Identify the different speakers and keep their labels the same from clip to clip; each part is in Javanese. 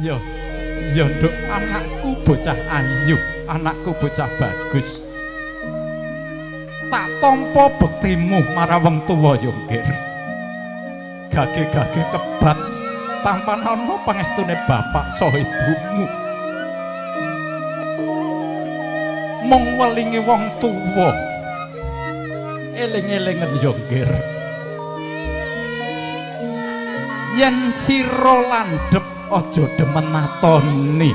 Speaker 1: Ya, ya nduk, anakku bocah ayu, anakku bocah bagus. Tak tampa bektimu marang wong tuwa ya, Nggir. Gage-gage kebat tanpa ana pangestune bapak saha ibumu. Mung welingi wong tuwa. Eling-elingen ya, Nggir. Yen sira landhep aja demen natoni.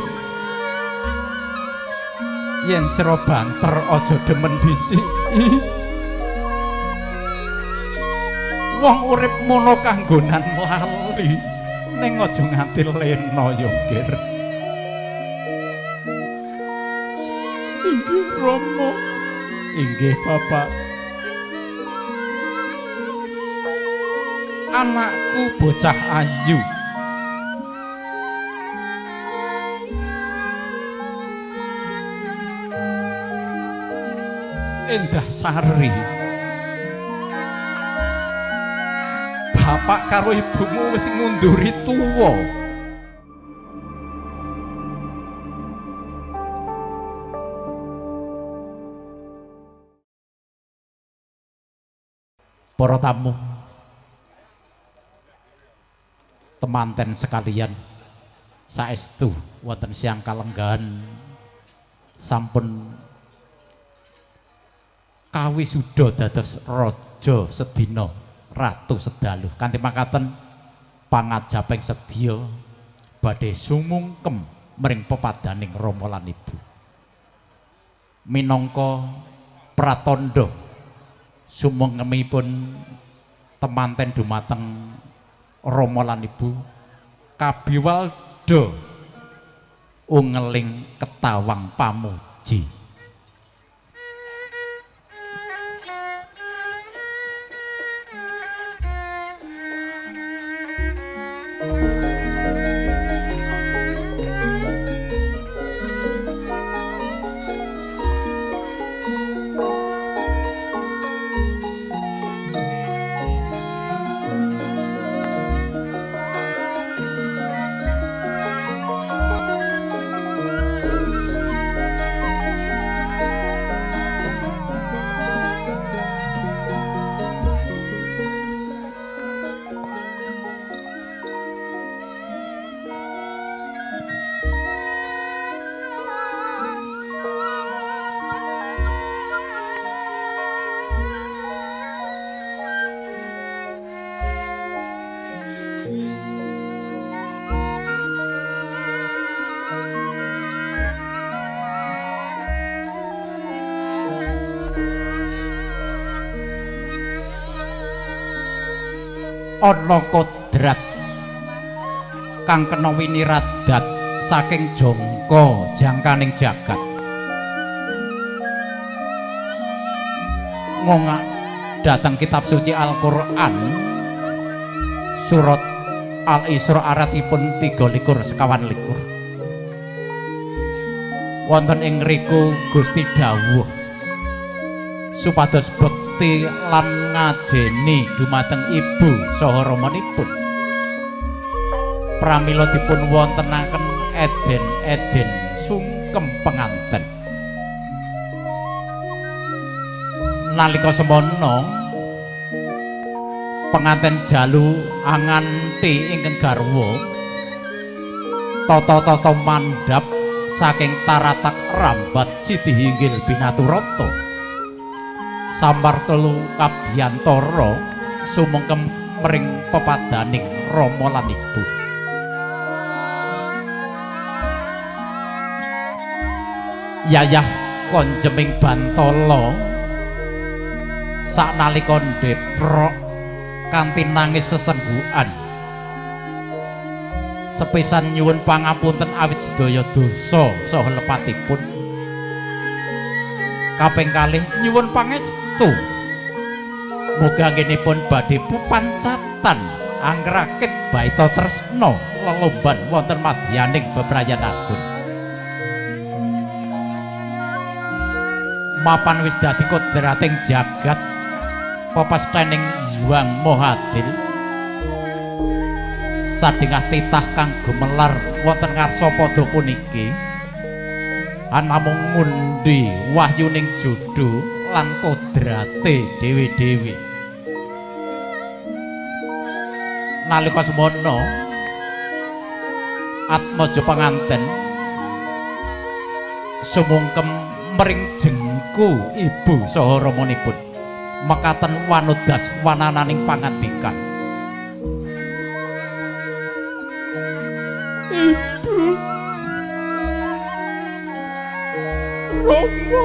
Speaker 1: Yen sira banter aja demen disiki. Wong urip mono kanggonan lali, ning aja nganti lena ya, Nggir. Inggih Rama. Inggih Bapak. Anakku bocah ayu. Endah Sari. Bapak karo ibumu wis ngunduri tuwa. Para tamu, temanten sekalian, saestu wonten siang kalenggahan sampun kawisuda dados raja sedina, ratu sedalu. Kanthi makaten pangajaping sedya badhe sumungkem mring pepadaning rama lan ibu. Minangka pratandha sumungkemipun temanten dumateng rama lan ibu, kabiwalda ungeling ketawang pamuji. Ana kodrat kang kena winiradat saking jangka jangkaning jagat. Ngongak datang kitab suci Al-Qur'an surat Al-Isra aratipun 23 sekawan likur. Wonten ing ngriku Gusti dawuh supados bekti lan ngajeni dumateng ibu saha ramanipun. Pramila dipun wontenaken eden-eden sungkem penganten. Nalika semono penganten jalu anganti ingkang garwa tata-tata mandhap saking taratak rambat sidi hinggil binaturata. Sambar telu kabiyantara sumungkem mring pepadaning rama lan ibu. Yayah konjeming bantala saknalika ndeprok kanthi nangis sesenggukan. Sepisan nyuwun pangapunten awit sedaya dosa saha lepatipun. Kaping kalih nyuwun pangestu muga anggenipun badhe pepancatan angrakit baita tresna lelomban wonten madyaning bebrayan agung. Mapan wis dadi kodrating jagat pepastening Hyang Mahadil. Sadingah titah kang gumelar wonten ngarsa pada puniki anamung ngundi wahyuning jodho lan kodrate dhewe-dhewe. Nalika semono Atmaja panganten sumungkem mring jengku ibu saha ramanipun mekaten wanudas wanananing pangandikan. Ibu Rama,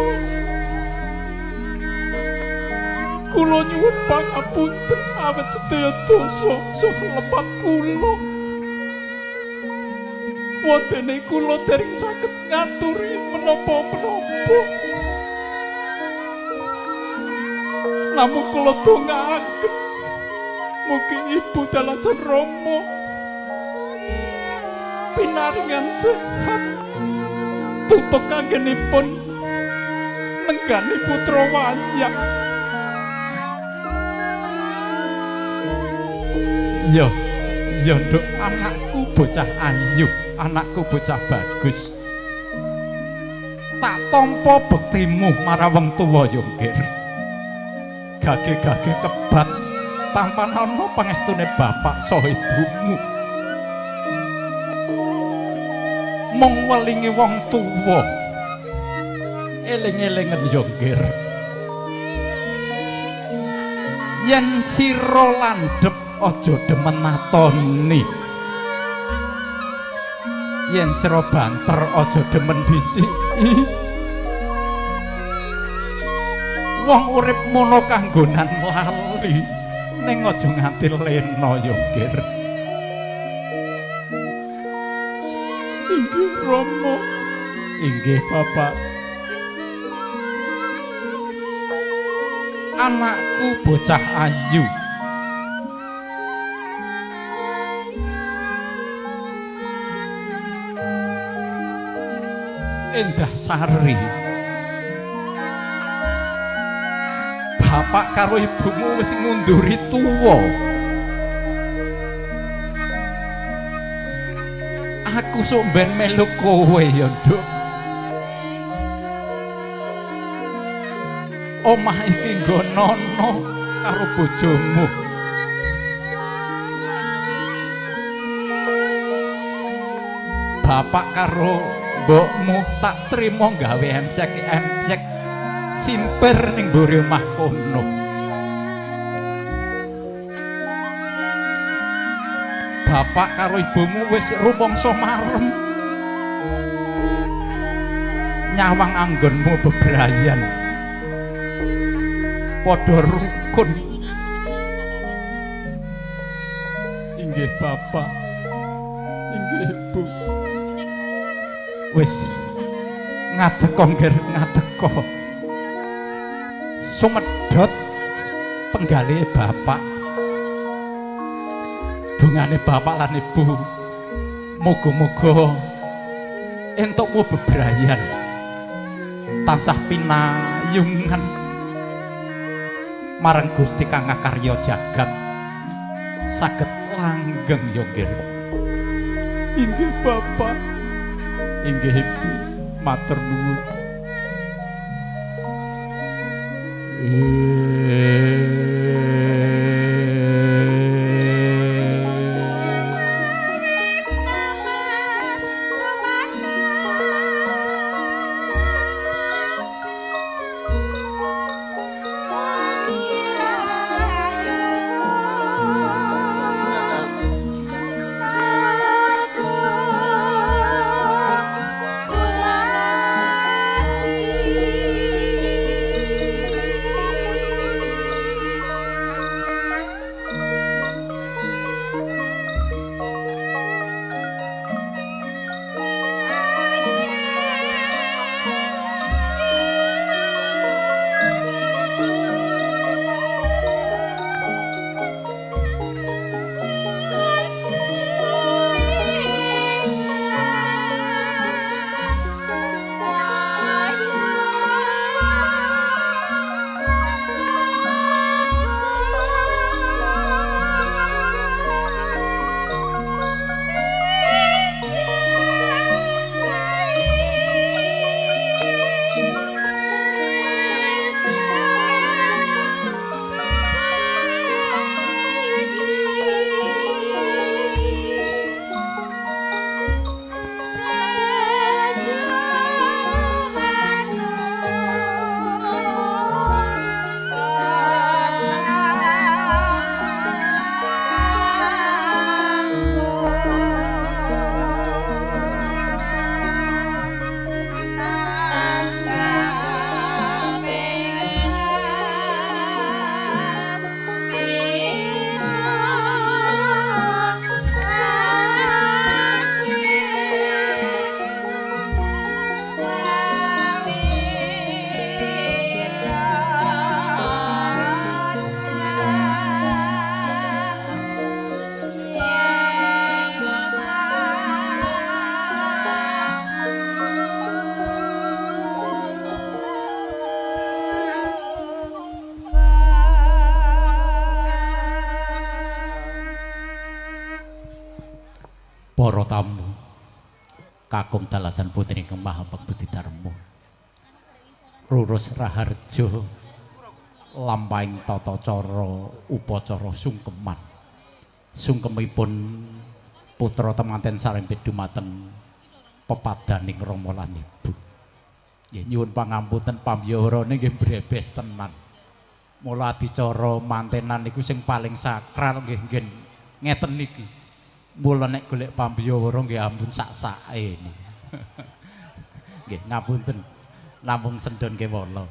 Speaker 1: kula nyuwun pangapunten awit sedaya dosa saha lepat kula. Wontene kula dereng saged ngaturi menapa-menapa. Namung kula dongaaken mugi ibu dalan Rama pinaringan sehat tutuk anggenipun nenggani putra wayang. Ya, ya nduk, anakku bocah ayu, anakku bocah bagus. Tak tampa bektimu marang wong tuwa ya, Nggir. Gage-gage kebat tanpa ana pangestune bapak saha ibumu. Mung welingi wong tuwa. Eling-elingen ya, Nggir. Yen sira landhep aja demen matoni. Yen sira banter aja demen bisiki. Wong urip mono kanggonan lali ning aja nganti lena ya, Nggir. Inggih Rama, inggih Bapak. Anakku bocah ayu. Endah Sari, bapak karo ibumu wis ngunduri tuwa. Aku sok ben melu kowe ya, Nduk. Omah iki nggonono karo bojomu. Bapak karo mbokmu tak trimo gawe emcek-emcek simpir ning mburi omah kono. Bapak karo ibumu wis rumangsa marem nyawang anggonmu bebrayan padha rukun. Inggih Bapak, inggih Ibu. Wis ngadeka nggir, ngadeka. Sumedhot penggalihe bapak. Dungane bapak lan ibu muga-muga entukmu bebrayan tansah pinayungan marang Gusti kang ngakarya jagat saged langgeng ya nggir. Inggih Bapak, inggih Ibu, matur nuwun. Para tamu kakung dalasan putri ingkang maha pambudi dharma. Rurus raharjo lampahing tata cara upacara sungkeman. Sungkemipun putra temanten sarempit dumateng pepadaning rama lan ibu. Nggih nyuwun pangampunten pambiyawarane nggih brebes tenan. Mula adicara mantenan niku sing paling sakral nggih nggih ngeten niki. Mula nek golek pambiyawara nggih ampun sak-sake niki. Nggih ngapunten namung sendon kewala.